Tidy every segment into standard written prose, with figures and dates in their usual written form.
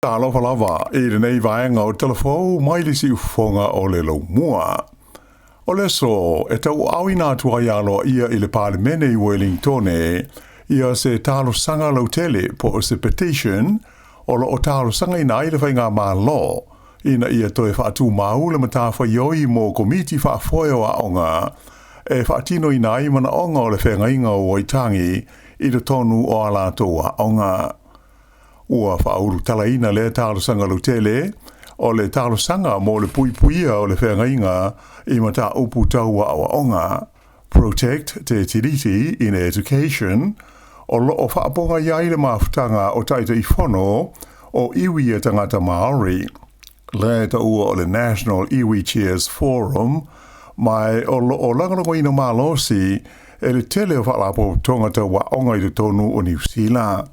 Talofa lava i lenei vaega o Talafou mai le siufofoga o le Laumua. O le aso e tauaaoina atu ai aloaia i le Palemene i Uelintone ia se talosaga lautele po o se petition o lo o talosagaina ai le Faigamalo ina ia toe faatumau le matafaioi mo Komiti Faafoe o Aoga e faatinoina ai manaoga o le Feagaiga o Waitangi i totonu o a latou aoga. Ua faaulutalaina lea talosaga lautele o le talosaga mo le puipuia o le feagaiga i mataupu tau aoaoga, Protect Te Tiriti in Education, o lo o faapogai ai le mafutaga o Taitaifono o iwi a tagata Māori, lea e taua o le National Iwi Chairs Forum, ma o lo o lagolagoina malosi e le tele o faalapotopotoga tau aoga i totonu o Niu Sila.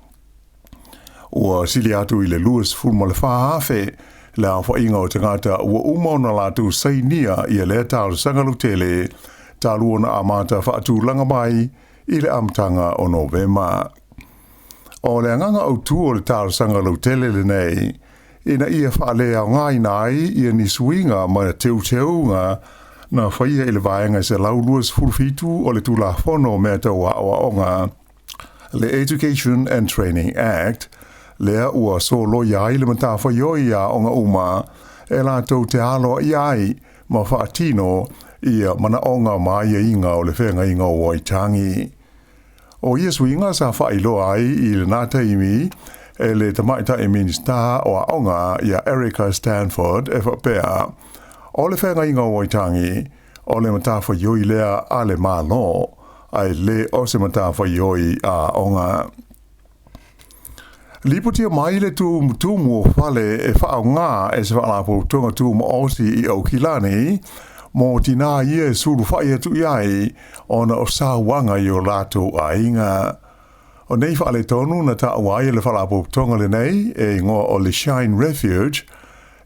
Ua sili atu i le 24,000 le aofaiga o tagata ua uma ona latou sainia ia lea talosaga lautele talu ona amata faatulaga mai i le amataga o Novema. O le agaga autu o le talosaga lautele lenei, ina ia faaleaogaina ai ia ni suiga ma teuteuga na faia i le Vaega 127 o le Tulafono o Mea Tau Aoaoga, le Education and Training Act, lea ua soloia ai le matafaioi a aoga uma e latou te aloaia ai ma faatino ia manaoga ma aiaiga o le Feagaiga o Waitangi. O ia suiga sa faailoa ai i lena taimi e le Tamaitai Minisita o Aoga ia Erica Stanford e faapea, O le Feagaiga o Waitangi, o le matafaioi lea a le Malo, ae le o se matafaioi a aoga. Lipotia mai le tumutumu o fale e faaaoga e se faalapotopotoga tumaoti i Aukilani mo tinā ia e sulufai atu i ai ona o sauaga i o latou aiga. O nei faaletonu na taua ai e le faalapotopotoga lenei e igoa o le Shine Refuge,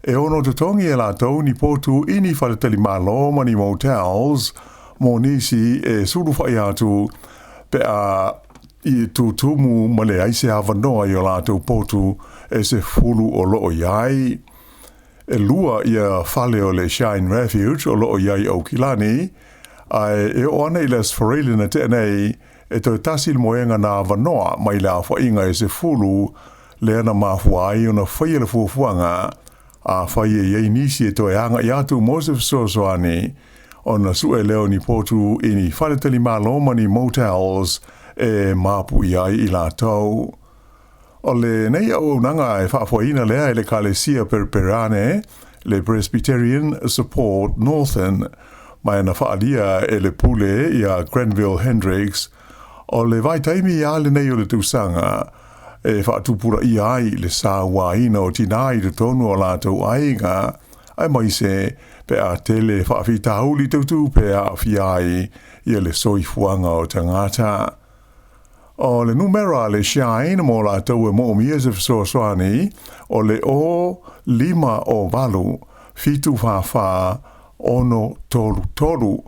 e ono totogi e latou ni potu i ni faletalimalo ma ni motels mo nisi e sulufai atu pe a i tutumu ma leai se avanoa i o latou potu e 10 o lo o i ai. E lua ia fale o le Shine Refuge o lo o i ai i Aukilani, ae e oo ana i le Aso Faraile na tea nei, e toe tasi le moega na avanoa mai le aofaiga e 10 lea na mafua ai ona faia le fuafuaga, afai e i ai nisi e toe agai atu mo se fesoasoani, ona sue lea o ni potu i ni faletalimalo ma ni motels e mapu'i ai i latou. O lenei auaunaga e faafoeina lea e le Ekalesia Pereperane, le Presbyterian Support Northern, ma na faaalia e le pule ia Grenville Hendricks, o le vaitaimi lava lenei o le tausaga e faatupulaia ai le sauaina o tinā i totonu o latou aiga, aemaise pe a tele faafitauli tau tupe e aafia ai ia le soifuaga o tagata. O le numera a le Shine mo latou e moomia se fesoasoani, o le 0 5 0 8 7 4 4 6 3 3,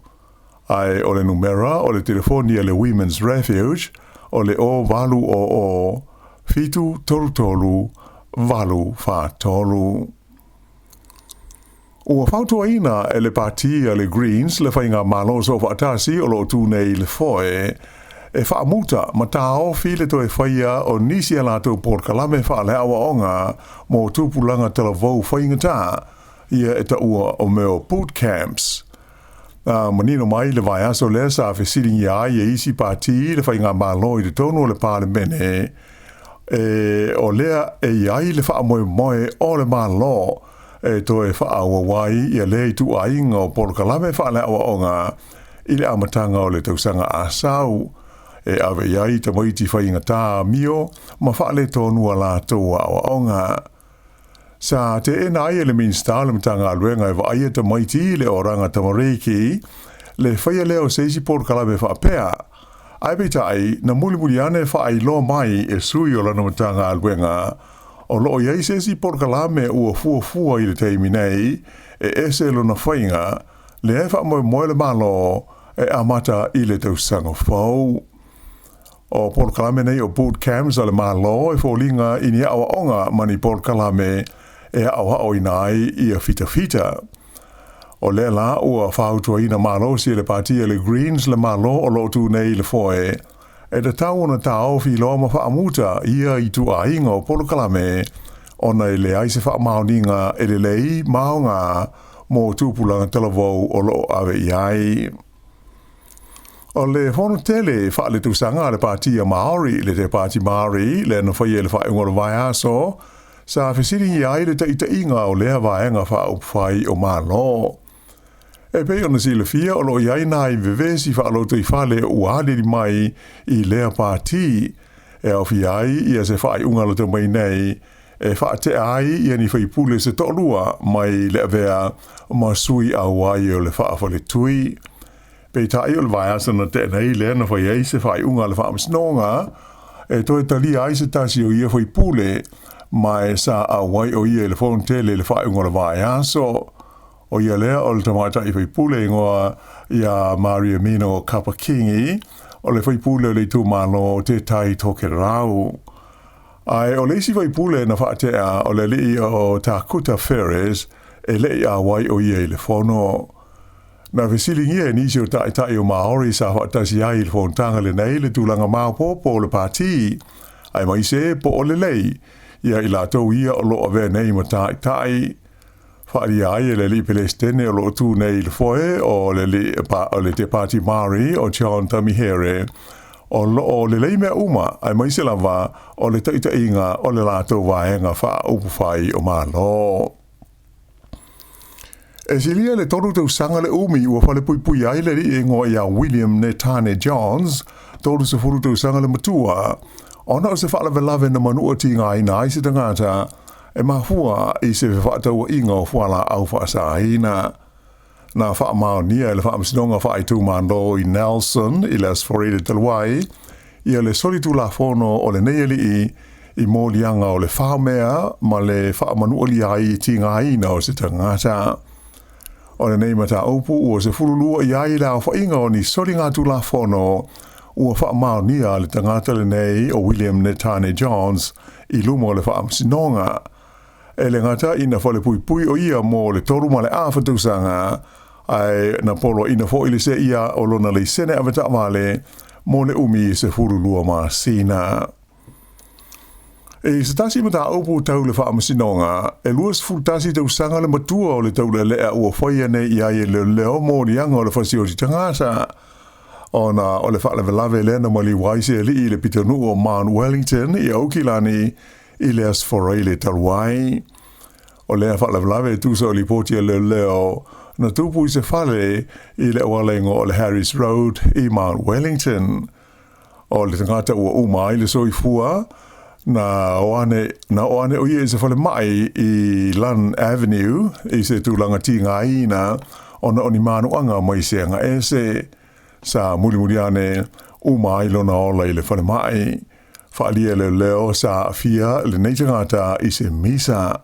ae o le numera o le telefoni a le Women's Refuge, o le 0 8 0 0 7 3 3 8 4 3. Ua fautuaina e le Pati a le Greens le Faigamalo Soofaatasi o lo o tu nei i le foe e faamuta ma taofi le toe faia o nisi a latou polokalame faaleaoaoga mo tupulaga talavou faigata ia e taua o mea o boot camps. Na manino mai le vaiaso lea sa fesiligia ai e isi pati le Faigamalo i totonu o le Palemene e o lea e i ai le faamoemoe o le Malo e toe faaauau ai ia lea ituaiga o polokalame faaleaoaoga i le amataga o le tausaga asau e ave i ai tamaiti faigata amio ma faaletonu a latou aoaoga. Sa teena ai e le Minisita o le Matagaluega e vaaia tamaiti i le Oranga Tamariki le faia lea o se isi polokalame faapea, ae peitai, na mulimuli ane faailoa mai e sui o lana Matagaluega o lo o i ai se isi polokalame ua fuafua i le taimi nei e ese lona faiga, lea e faamoemoe le Malo e amata i le tausaga fou. O polokalame nei o boot camps a le Malo e foliga i ni aʻoaʻoga ma ni polokalame e aʻoaʻoina ai ia fitafita. O lea lā ua fautuaina malosi e le Pati a le Greens le Malo o loo tu nei i le foe e tatau ona taofi loa ma faamuta ia ituaiga o polokalame ona e leai se faamaoniga e lelei ma aoga mo tupulaga talavou o loo ave i ai. O le fono tele faaletausaga a le Pati a Maori, le Te Pāti Māori, lea na faia i le faaiuga o le vaiaso, sa fesiligia ai le taʻitaʻiga o lea vaega faaupufai o Malo. E pei ona silafia o loo i ai nai vevesi faalotoifale ua aliali mai i lea pati e aofia ai ia se faaiuga lata mai nei e faatea ai ia ni faipule se toalua mai le avea ma sui auai o le faafaletui. Peitai o le vaiaso na tea nei lea na fai ai se faaiuga a le faamasinoga e toe talia ai se tasi o ia faipule ma e sa auai o ia i le fono tele i le faaiuga o le vaiaso. O ia lea o le tamaitai faipule e igoa ia Mariameno Kapa Kingi, o le faipule o le itumalo o Te Tai Tokerau. Ae o le isi faipule na faatea o le alii o Tākuta Ferris e le i auai o ia i le fono. Na fesiligia e nisi o taitai o Maori sa faatasi ai i le fonotaga lenei le tulaga maopoopo o le pati, aemaise po o lelei ia i latou ia o loo avea nei ma taitai. Faaalia ai e le alii Pelesitene o loo tu nei i le foe o le alii o le Te Pāti Māori o John Tamihere o loo lelei mea uma aemaise lava o le taitaiga o le latou vaega faaupufai o Malo. E silia le 3 tausaga le umi ua falepuipui ai le alii e igoa ia William Netane Johns, 30 tausaga le matua, ona o se faalavelave na manua tigaina ai se tagata e mafua i se fefaatauaiga o fualaau faasaina. Na faamaonia e le Faamasinoga Faaitumalo i Nelson i le Aso Faraile talu ai ia le solitulafono o lenei alii i moliaga o le faomea ma le faamanualia ai i tigaina o se tagata. O lenei mataupu ua 12 i ai le aofaiga o ni soligatulafono ua faamaonia a le tagata lenei o William Netane Johns i luma o le Faamasinoga. E le gata ina falepuipui o ia mo le 3.5 tausaga, ae na poloaiina foi le seia o lona laisene avetaavale mo le umi 12 masina. I se tasi mataupu tau le faamasinoga, e 21 tausaga le matua o le taulealea ua faia nei i ai e leoleo moliaga o le fasioti tagata, ona o le faalavelave lea na maliu ai se alii i le pitonuu o Mount Wellington i Aukilani i le Aso Faraile talu ai. O lea faalavelave e tusa o lipoti a leoleo na tupu i se fale i le auala igoa o le Harris Road i Mount Wellington. O le tagata ua uma ai le soifua, na o ane, na o ane o ia i se falemai i Lunn Avenue i se tulaga tigaina ona o ni manuaga mai se agaese. Sa mulimuli ane uma ai lona ola i le falemai. Faaalia e leoleo sa aafia lenei tagata i se misa.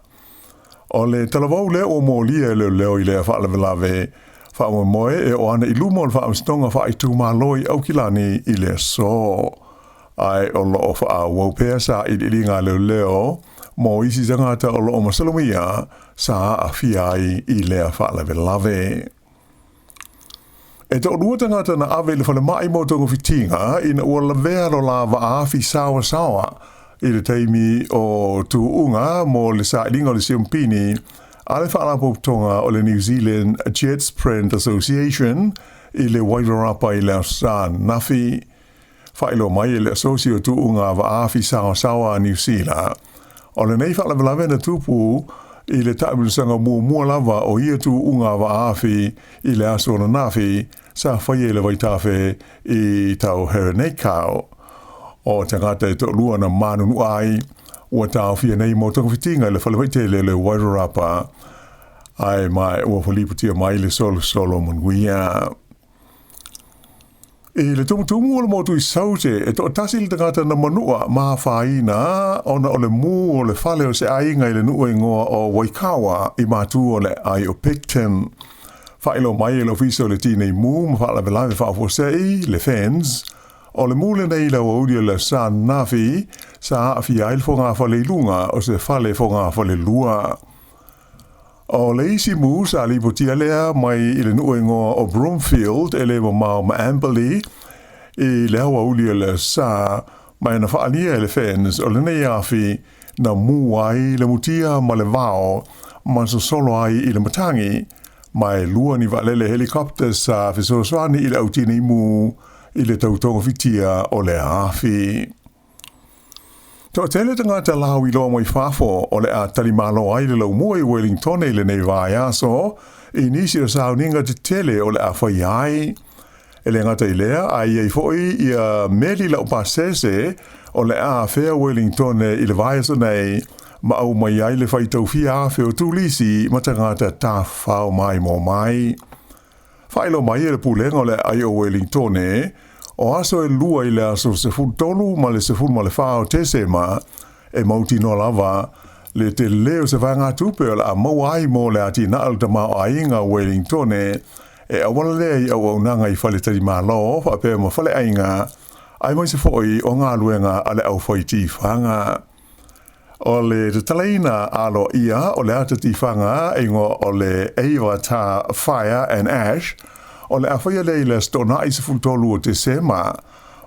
O le talavou lea ua molia e leoleo i lea faalavelave faamoemoe e oo ane i luma o le Faamasinoga Faaitumalo i Aukilani i le aso. Ae o loo faaauau pea sailiiliga a leoleo mo isi tagata o loo masalomia sa aafia ai i lea faalavelave. E toalua tagata na ave i le falemai mo togafitiga ina ua lavea lo la vaafi saoasaoa i le taimi o tuuga mo le sailiga o le siompini a le Faalapotopotoga o le New Zealand Jet Sprint Association i le Wairarapa i le Aso Sa ananafi. Faailoa mai e le Asosi o Tuuga Vaafi Saoasaoa a Niu Sila, o lenei faalavelave na tupu i le taamilosaga muamua lava o ia tuuga vaafi i le aso ananafi sa faia i le vaitafe i Tauherenikau. O tagata e toalua na manunua ai ua taofia nei mo togafitiga i le fale vaitele o le Wairarapa, ae ma ua falipotia mai le solosolo manuia. I le tumutumu o le motu i Saute, e toatasi le tagata na manua ma afaina ona o le mū o le fale o se aiga i le nuu e igoa o Waikawa i matu o le aai o Picton. Faailoa mai e le Ofisa o le Tinei Mu ma Faalavelave Faafuasei, le FENZ, O le mu lenei i le aoauli o le Aso Sa ananafi sa aafia ai le fogafale i luga o se fale fogafalelua. O le isi mu sa lipotia lea mai i le nuu e igoa o Broomfield e le mamao ma Amberley i le aoauli o le Aso Sa, ma na faaalia e le FENZ o lenei afi na mu ai le mutia ma le vao ma sosolo ai i le matagi, ma e lua ni vaalele helicopter sa fesoasoani i le au tinei mu i le tau togafitia o lea afi. Toatele tagata lauiloa mai fafo o le a talimalo ai le laumua i Wellingtone i lenei vaiaso i nisi o sauniga tetele o le a faia ai. E le gata i lea, ae i ai foi ia meli laupasese o le a afea Wellingtone i le vaiaso nei ma aumai ai le faitau fia afe o turisi ma tagata tafafao maimoa mai. Faailoa mai e le Pulega o le Aai o Wellingtone, o aso e lua i le aso 13 ma le 14 o Tesema, e mautinoa lava le telē o se vaegatupe o le a maua ai mo le atinae o le tamaoaiga o Wellingtone e auala lea i auaunaga i faletalimalo faapea ma faleaiga, aemaise foi o galuega a le aufaitifaga. O le tatalaina aloaia o le ata tifaga e igoa o le Avatar Fire and Ash, o le a faia lea i le Aso Toonai 13 o Tesema,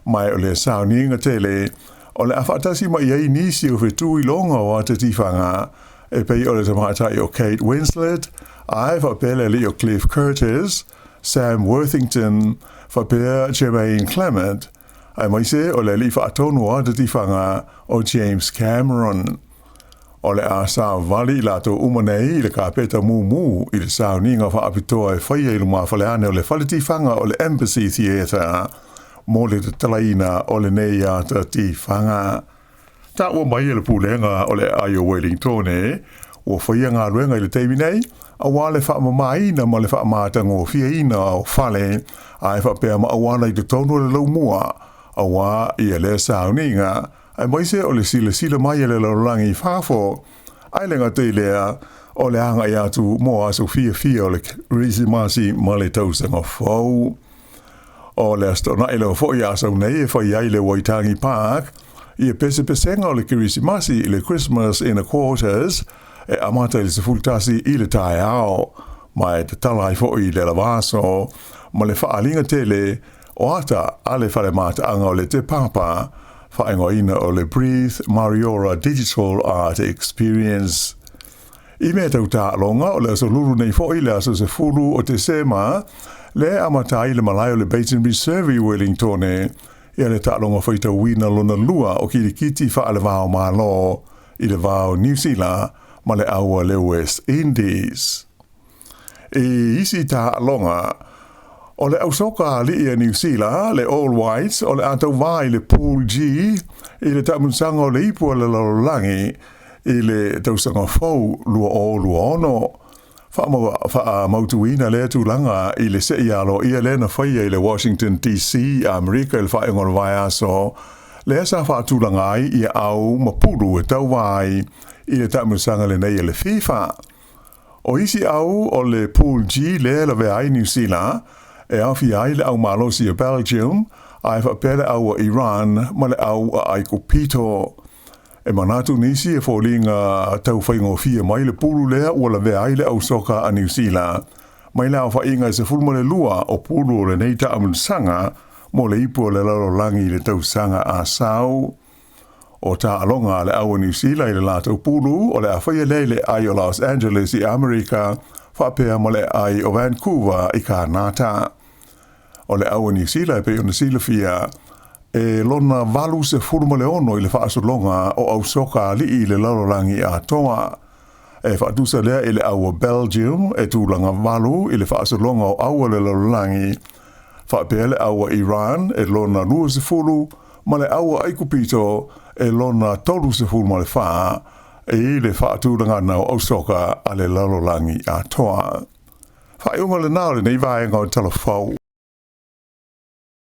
ma o le sauniga tele o le a faatasi mai ai nisi o fetu iloga o ata tifaga e pei o le tamaitai o Kate Winslet, ae faapea le alii o Cliff Curtis, Sam Worthington, faapea Jemaine Clement, aemaise o le alii faatonu o ata tifaga o James Cameron. O le a savali i latou uma nei i le kapeta mumu i le sauniga faapitoa e faia i lumafale ane o le fale tifaga o le Embassy Theatre mo le tatalaina o lenei ata tifaga. Taua mai e le Pulega o le Aai o Wellingtone, ua faia galuega i le taimi nei, aua le faamamaina ma le faamatagofieina o fale ae faapea ma auala i totonu o le laumua, aua ia lea sauniga, aemaise o le silasila mai a le lalolagi i fafo, ae le gata i lea, o le agai atu mo aso fiafia o le Kerisimasi ma le Tausaga Fou. O le Aso Toonai lava foi a sau nei e fai ai le Waitangi Park ia pesepesega o le Kerisimasi i le Christmas in a Quarters e amata i le 11 i le taeao, ma e tatala ai foi le alavaso ma le faaaliga tele o ata a le fale mataaga o le Te Papa, faaigoaina o le Breathe Mariora Digital Art Experience. I mea tau taaloga, o le aso Lulu nei foi le aso 10 o Tesema, le amata ai le malae o le Baton Reserve i Wellingtone ia le taaloga faitauina lona lua o kilikiti faale-va o Malo i le va o Niu Sila ma le au a le West Indies. I isi taaloga, o le ausoka alii a Niu Sila, le All Whites, o le a tauvā i le Pool G i le taamulisaga o le ipu a le lalolagi i le tausaga fou 2026. Faamautuina lea tulaga i le se'i aloaia lea na faia i le Washington DC, Amerika i le faaiuga o le vaiaso, lea sa faatulaga ai ia au ma pulu e tauva ai i le taamulisaga lenei a le FIFA. O isi au o le Pool G lea e lavea ai Niu Sila, e aofia ai le au malosi a Belgium, ae faapea le au a Iran ma le au a Aikupito. E manatu nisi e foliga tau faigofie mai le pulu lea ua lavea ai le au soka a Niu Sila mai le aofaiga e 12 o pulu o lenei taamulisaga mo le ipu o le lalolagi i le tausaga a sau. O taaloga a le au a Niu Sila i le latou pulu o le a faia lea i le aai o Los Angeles i Amerika faapea ma le aai o Vancouver i Kanata. O le au a Niu Sila e pei ona silafia e lona 86 i le faasologa o au soka alii i le lalolagi atoa. E faatusa lea i le au a Belgium e tulaga valu i le faasologa o au a le lalolagi, faapea le au a Iran e lona 20 ma le au a Aikupito e lona 34 i le faatulagana o au soka a le lalolagi atoa. Faaiuga lena o lenei vaega o Tala Fou.